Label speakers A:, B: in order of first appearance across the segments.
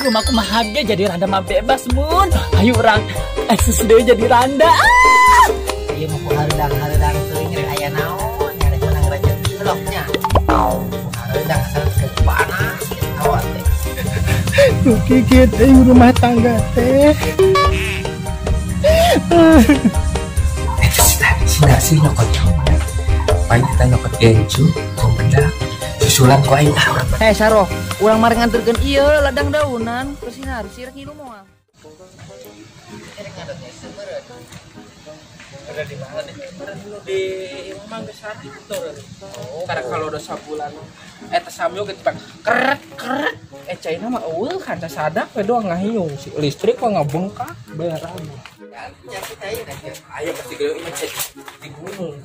A: Rumah kumaha ge jadi randa mah bebas mun. Ayo urang eksis deui jadi randa. Ah!
B: Ieu mah ku hareudang-hareudang teuing rek aya naon, rek menang rezeki bloknya. Hareudang asal teu panas hawa teh.
C: Gigit euy rumah tangga teh.
D: Eta si nyokot cowok. Paling kita nyokot gencu, gombedak, susulan ku aing ah urang.
B: Eh Saroh, urang mari nganterkeun ieu ladang daunan ke sinar sirek ngilu moal.
E: Ada di mana deh? Di imah geus saritur. Oh, karena kalau udah sabulan eta samyo gitu pak keret keret caina mah eueuh kan sadak we doang ngahiung si listrik mah ngabengkak bayaran. Ayo pasti geueuh imah cek di gunung.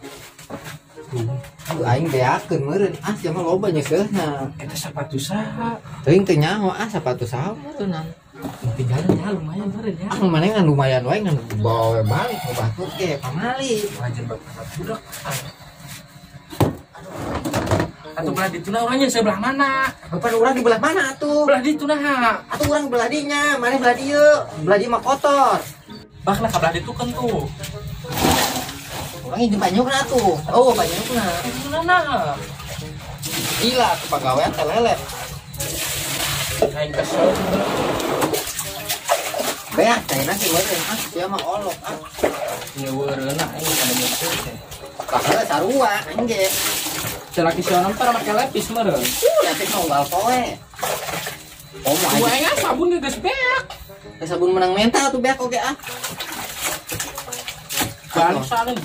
B: Aduh, aing beakeun meureun ah sia mah loba nyeuseuhna.
E: Eta sapatu saha?
B: Teuing teu nyaho ah sapatu saha meureunna.
E: Tinggalan ya lumayan meureun ya.
B: Ah mana ngan lumayan wae ngan bawa balik ke batur ge pamali.
E: Wajar bapak budak. Atuh belah dituna urangnya sebelah mana?
B: Bapak urang di belah mana atuh?
E: Belah dituna ha.
B: Atuh urang belah dinya, maneh belah dieu. Belah dieu mah kotor.
E: Bakna ka belah ditu kan tuh.
B: Urang jeung banyukna atuh. Oh, banyukna.
E: Dituna nah.
B: Gila atuh pagawean teh lelet.
E: Aing kesel.
B: Beak teh nasi meureun ah sia mah olok ah.
E: Nyeueureuna aing kada nyeueur teh.
B: Baheula sarua aing ge.
E: Celaki si onom tara make lepis meureun.
B: Lepis mah unggal poe. Komo aing.
E: Aing ah sabun ge geus beak.
B: Teh sabun menang mental tuh beak oge ah.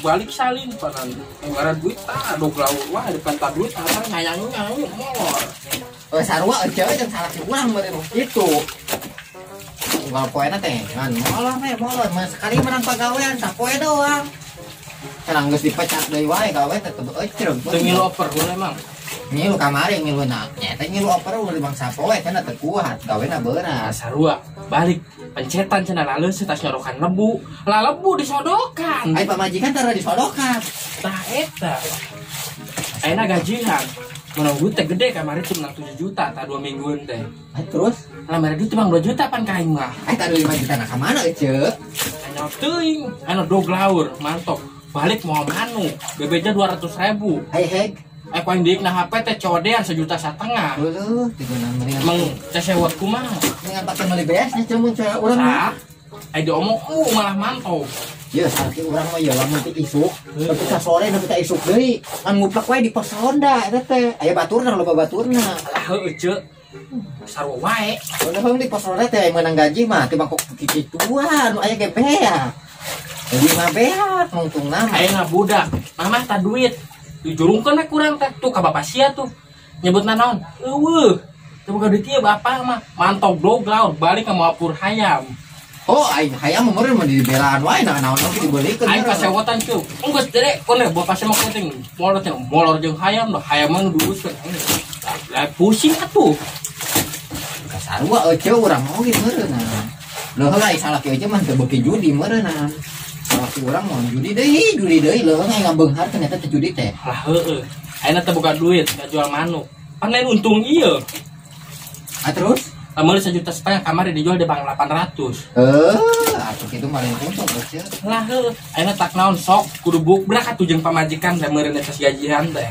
E: Balik salin panan. Ngara duit tah dog laur wah depan ta duit asal ngayang-ngayang molor.
B: Oh sarua euy jeung salah si urang meureun kitu. Unggal poena teh ngan molor we molor mah sekali menang pagawean sapoe doang. Cenah geus dipecat deui wae gawe teh teu ecreg.
E: Teu ngilu oper heula emang.
B: Ngilu kamari ngilu na. Nya teh ngilu oper ulah di bangsa poe cenah teu kuat gawena berat.
E: Sarua balik pencetan cenah laleus tas nyorokan lebu. Lah lebu disodokan.
B: Ai pamajikan tara disodokan.
E: Tah eta. Ayeuna gajian. Menang duit teh gede kamari tuh menang 7 juta tah 2 mingguan teh.
B: Ai terus?
E: Lah mere duit bang 2 juta pan ka aing mah.
B: Ai tah 5 juta na ka mana euy?
E: Anya teuing, anu dog laur, mantap. Balik mau manu, bebeja 200.000.
B: Ai heg.
E: Ai ku aing dieuk na HP teh codean 1,5 juta.
B: Heueuh, tiga mendingan.
E: Emang teh sewot kumaha?
B: Mendingan pake meuli beas nya cemun coy urang mah.
E: Ai diomong malah mantap.
B: Ya salaki urang mah ya lamun teh isuk, nepi ka sore nepi ka isuk deui, ngan nguplek wae di pos ronda eta teh. Aya baturna loba baturna.
E: Lah heueuh ceuk. Sarua wae.
B: Udah di pos ronda teh meunang gaji mah teu bangkok kikituan nu aya ge beak. 5 beak nungtungna mah.
E: Ayeuna budak, mamah tah duit. Dijurungkeun we kurang teh tuh ka bapak sia tuh. Nyebutna naon? Eueuh. Teu boga duit ieu bapak mah. Mantog dog laut balik ka mapur hayam.
B: Oh, aing hayam mah meureun mah dibelaan wae nah naon oge dibeulikeun.
E: Aing kasewotan cuy. Enggeus dere kono bapak sia mah penting. Molor teh molor jeung hayam dah hayam mah nu diuruskeun. Lah pusing atuh.
B: Sarua euy urang oge meureun. Leuh lah salah kieu mah teu beuki judi meureun. Salah urang mah judi deui leuh aing ngabeunghar ternyata teh judi teh.
E: Lah heueuh. Ayeuna teh boga duit ngajual manuk. Pan lain untung ieu.
B: Ah terus?
E: Lamun 1,5 juta kamari dijual di bang 800.
B: Atuh kitu mah lain untung euy.
E: Lah heueuh. Ayeuna tak naon sok kudu bukbrak atuh jeung pamajikan teh meureun eta gajian teh.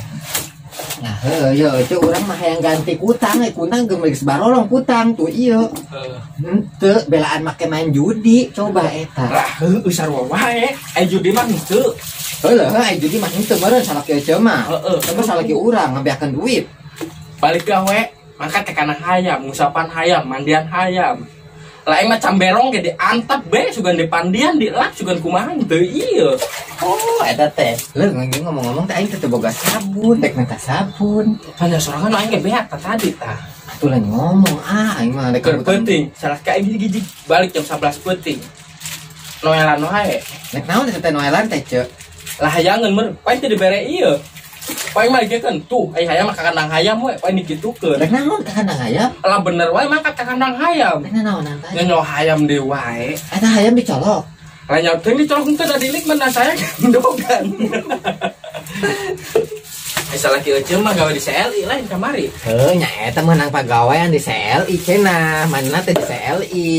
B: Nah, heuh ye euy urang mah hayang ganti kutang, kutang geus barolong kutang tuh ieu.
E: Heuh.
B: Henteu belaan make main judi coba eta.
E: Lah heueuh sarua wae. Ai judi mah henteu.
B: Heuh leuh ai judi mah henteu meureun salaki euy mah.
E: Heueuh.
B: Tapi salaki urang ngabeakeun duit.
E: Balik gawe mangkat teh kana hayam, ngusapan hayam, mandian hayam. Lah aing mah camberong ge diantep be sugan dipandian dilap sugan kumaha teu ieu.
B: Oh, eta teh. Leuh ngomong-ngomong teh aing teh boga sabun, rek minta sabun.
E: Tanya sorangan aing ge beak tah tadi tah.
B: Atuh lain ngomong ah aing mah rek
E: penting. Salah ka aing gigi balik jam 11 peuting. Noelan wae.
B: Rek naon teh noelan teh ceuk?
E: Lah hayangeun meur, paling teu dibere ieu. Paling mah digikeun tuh, ai hayam mah ka kandang hayam we, paling digitukeun.
B: Rek naon ka kandang hayam?
E: Lah bener wae mah ka kandang hayam.
B: Rek naonan tah?
E: Nyenyo hayam deui wae.
B: Eta hayam dicolok.
E: Lah nyaut teh dicolok henteu da dilik mah saya gendogan. Salaki euceum mah gawe di CLI lain kamari.
B: Heuh nya eta meunang pagawean di CLI cenah, manehna teh di CLI.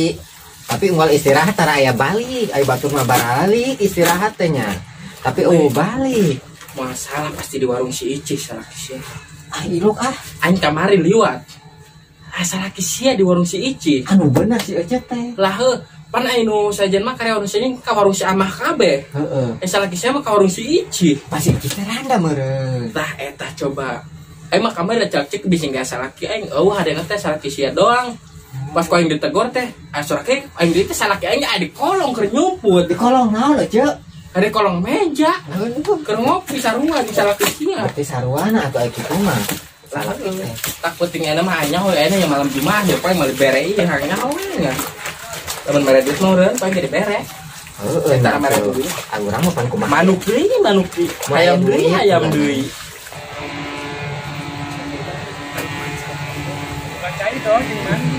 B: Tapi unggal istirahat tara aya balik, aya batur mah baralik istirahat teh nya. Tapi oh balik.
E: Masalah pasti di warung si Ici salaki sia.
B: Ah iluk ah.
E: Aing kamari liwat. Ah salaki sia di warung si Ici.
B: Anu bener si Ece teh.
E: Lah heuh, pan aya nu sajen mah karyawan sajen ka warung si Amah kabeh.
B: Heeh.
E: Eh salaki sia mah ka warung si Ici.
B: Pas si Ici teh randa meureun.
E: Tah eta coba. Aing mah kamari cek bisa enggak salaki aing eueuh hadena teh salaki sia doang. Pas ku aing ditegor teh, salaki aing deui teh salaki aing aya di kolong keur nyumput.
B: Di kolong naon Ece?
E: Ada kolong meja. Keur ngopi sarua di salaki sia.
B: Berarti saruana atuh aya kitu mah. Salaki teh.
E: Tak penting euna mah anya we euna nya malam Jumat ya paling mah dibere ieu hangnya we nya. Lamun mere duit mah urang paling jadi bere.
B: Heeh,
E: tara mere duit.
B: Ah urang mah pan kumaha.
E: Manuk deui, manuk deui. Hayam deui, hayam deui.
C: Cai dong jeung mandi.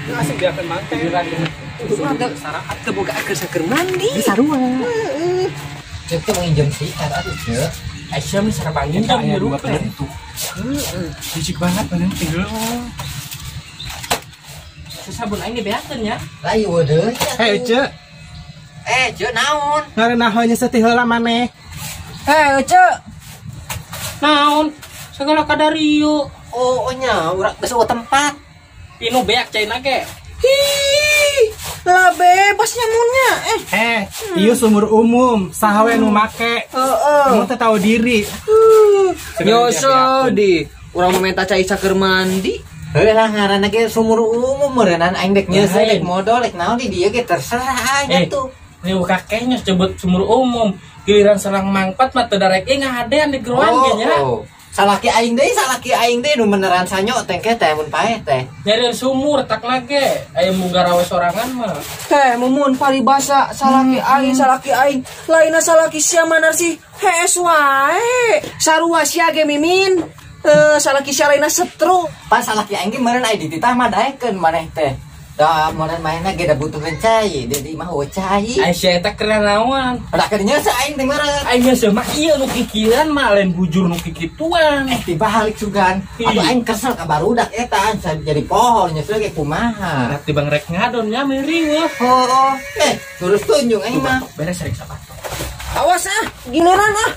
C: Asik biarkan mantep.
D: Saraat teu boga aker mandi.
B: Di sarua. Heeh. Cek teh mau nginjem sikat atuh cek.
E: Aisyah mah sareng nginjem di rumah teh.
C: Heeh. Jijik banget bener tinggal.
E: Sabun aing dibeakeun nya.
B: Lah ieu deui.
C: Hei Cek.
B: Eh Cek naon?
C: Ngareunah nyeseti heula maneh.
D: Hei Cek.
E: Naon? Segala kadario.
B: Oh nya urang geus eueuh tempat.
E: Pinu beak caina ge.
D: Hi, lah bebas nyamunnya.
C: Ieu sumur umum, saha we nu make.
D: Heeh.
C: Kamu teh tahu diri.
D: Yo di urang meminta cai saker mandi.
B: Heuh lah ngaranna ge sumur umum meureunnan aing dek nyeuseuh dek modol dek naon di dieu ge terserah aing atuh.
E: Riuh kakeknya sebut sumur umum, giliran selang mangpat mah teu darek ieu ngahadean di geroan ge nya.
B: Salaki aing deui nu beneran sanyo teh ke teh mun paeh teh.
E: Nyarian sumur tak lage, aya mun garawe sorangan mah.
D: Teh mumun paribasa salaki aing salaki aing, lainna salaki sia manar sih hees wae. Sarua sia ge mimin. Salaki sia lainna setru.
B: Pas salaki aing ge meureun aya dititah mah daekeun maneh teh. Da meureun manehna ge da butuhkeun cai, di imah eueuh cai.
E: Ai sia eta keur naon?
B: Da keur nyeuseuh aing teh meureun.
E: Aing nyeuseuh mah ieu nu kikiran mah lain bujur nu kikituan.
B: Dibalik sugan. Atuh aing kesel ka barudak eta jadi pohon nyeuseuh ge kumaha.
E: Berarti bang rek ngadon nya miring weh.
B: Heuh. Terus tunjung aing mah.
E: Beres rek sapato.
D: Awas ah, giliran ah.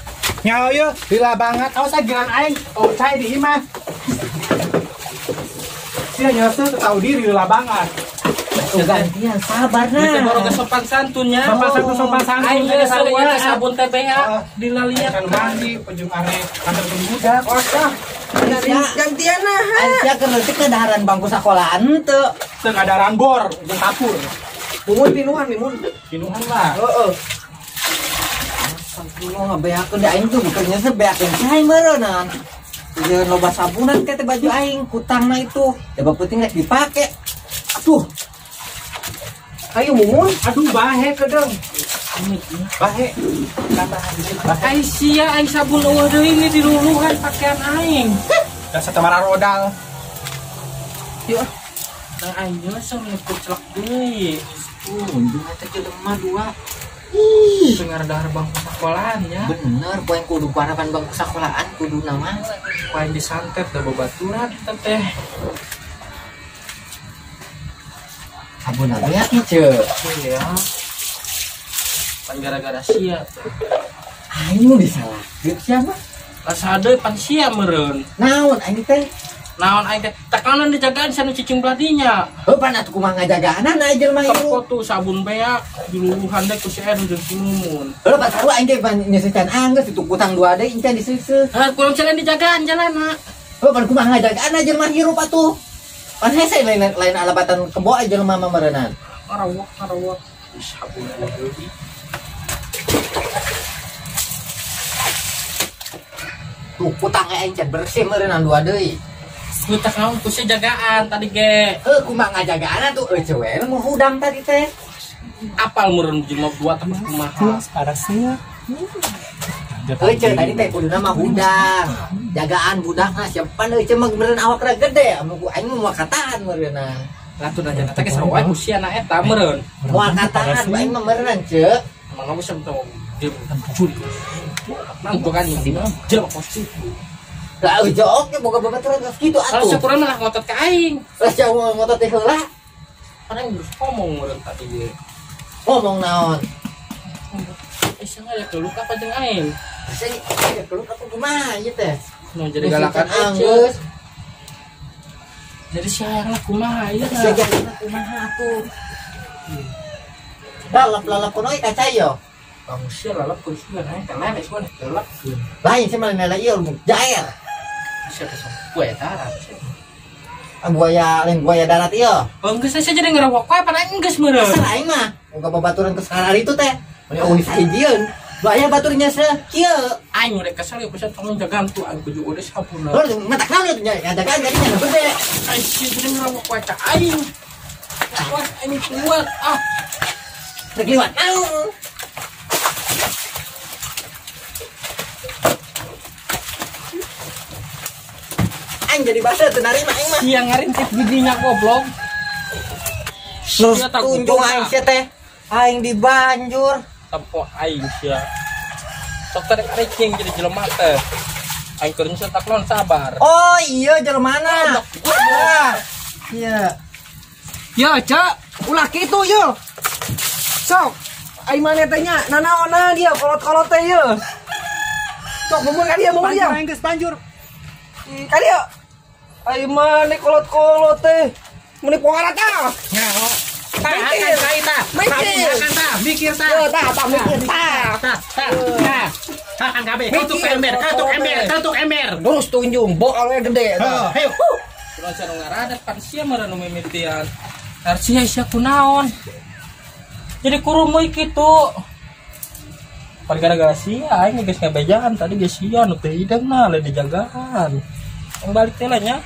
C: Nyaho yeuh, lila banget. Awas ah giliran aing. Oh, cai di imah. Sia nyeuseuh teu tahu diri lila banget.
B: Gantian sabar nah.
E: Bisa baru ke sopan santunnya.
C: Sopan santun.
E: Aing geus ieu sabun TBH dilalian
C: kan mandi ujung are kantor budak.
D: Wah, gantian nah.
B: Aing sia keur leutik ke daharan bangku sakolahan teu.
C: Teu ngadaran bor jeung kapur.
D: Mumun pinuhan mimun.
C: Pinuhan lah.
D: Heeh.
B: Astagfirullah ngabeakeun da aing tuh bukan nyeuseuh beakeun cai meureunnan. Jeung loba sabunan teh baju aing kutangna itu. Da penting rek dipake. Aduh.
D: Ayo mumun,
C: aduh bahe kedeng. Bahe. Tambahan bahe.
E: Ai sia aing sabun eueuh deui ini diluluhan pakaian aing.
C: Dasar tamara rodal.
E: Yuk. Nang aing nyeuseuh kucelek deui.
B: Untung eta jelema dua.
E: Ih, dengar dahar bangku sekolahan ya.
B: Bener, poin kudu harapan bangku sekolahan kudu nama.
E: Poin disantet da babaturan teh.
B: Sabun apa ya, Cek?
E: Iya. Pan gara-gara sia.
B: Aing nu disalahkeun sia mah.
E: Lah deui pan sia meureun.
B: Naon aing teh?
E: Naon aing teh? Tekanan dijagaan sia nu cicing beladinya.
B: Heuh pan atuh kumaha ngajagaanana jelema ieu.
E: Toko tuh sabun beak diluluhan deh ku si Edu jeung si Mumun.
B: Heuh pan sarua aing ge pan nyeuseuh can anggeus ditukutang dua deui encan diseuseuh.
E: Hah, kurang jalan dijagaan jalana.
B: Heuh pan kumaha ngajagaanana jelema hirup atuh. Pan hese lain lain alabatan kebo jelema mah meureunnan.
E: Ngarawak ngarawak. Ih, sabun deui.
B: Tuh kutang aing can bersih meureunnan dua deui.
E: Kutak naon ku si jagaan tadi ge.
B: Heuh kumaha ngajagaanna tuh eueuh we nu hudang tadi teh.
E: Apal meureun jelema dua teh kumaha.
C: Parasnya.
B: Eueuh tadi teh kuduna mah hudang. Jagaan budakna siapa eueuh mah meureun awak rada gede amun ku aing mah moal katahan meureunna.
E: Lah tuh aja teh sarua ku sia na eta meureun.
B: Moal katahan aing mah meureunnan ceuk.
E: Emang kamu bisa game juli. Nang kan di jelema positif.
B: Lah euy oke boga babaturan geus kitu atuh.
E: Kalau syukuran malah ngotot ka aing.
B: Lah jauh ngotot teh heula.
E: Kan aing geus ngomong meureun tadi ge.
B: Ngomong naon?
E: Sia aya geuleuh apa jeung aing?
B: Sia aya geuleuh apa kumaha ieu teh?
E: Nu jadi galakan
B: anggeus.
E: Jadi sia hayang lah kumaha ieu
B: teh. Sia hayang kumaha atuh. Lalap-lalap kuno kaca yo.
E: Kamu sia lalap kun sia aing teh lele sia lalap.
B: Lain sia mah lele ieu jair.
E: Sia teh buaya darat.
B: Buaya lain buaya darat ieu.
E: Oh geus sia jadi ngerokok wae pan aing geus meureun.
B: Kesel aing mah. Boga babaturan ke sekarang itu teh. Meni eueuh sahijieun. Bahaya baturnya se kieu.
E: Aing udah kesel ya bisa tong jagaan tuh aing kuju udah sampurna.
B: Lur mata kamu nya jagaan jadinya nu gede.
E: Aing sia jadi ngerokok wae ka aing. Wah, ini kuat ah.
B: Rek liwat naon. Aing jadi basa teu narima aing mah.
E: Sia ngarintit giginya goblok.
B: Terus tunjung aing sia teh. Aing dibanjur.
E: Tempo aing sia. Sok tarik aring jadi jelema teh. Aing keur nyesa taklon sabar.
B: Oh iya jelemana. Wah. Iya.
D: Yo, Cak, ulah kitu yo. Sok, aing maneh teh nya nanaonan dia kolot-kolot teh ye. Sok mumun ka dia mumun dia.
C: Aing geus banjur.
D: Ka dia. Aing maneh kolot-kolot teh. Meuni pohara tah.
C: Nyaho. Tah, akan tah, mikir tah, mikir tah.
D: Yo tah, tah mikir tah.
C: Tah, tah, tah. Akan kabeh tutuk ember, tutuk ember, tutuk ember.
D: Terus tunjung, bok alwe gede.
C: Heeh, hayu.
E: Terus anu ngaradat pan sia meureun nu mimitian. Arsia sia kunaon. Jadi kurumuy kitu. Pan gara-gara sia aing geus ngabejaan tadi geus sia nu teu hidang na lain dijagaan. Yang balik teh lah nya.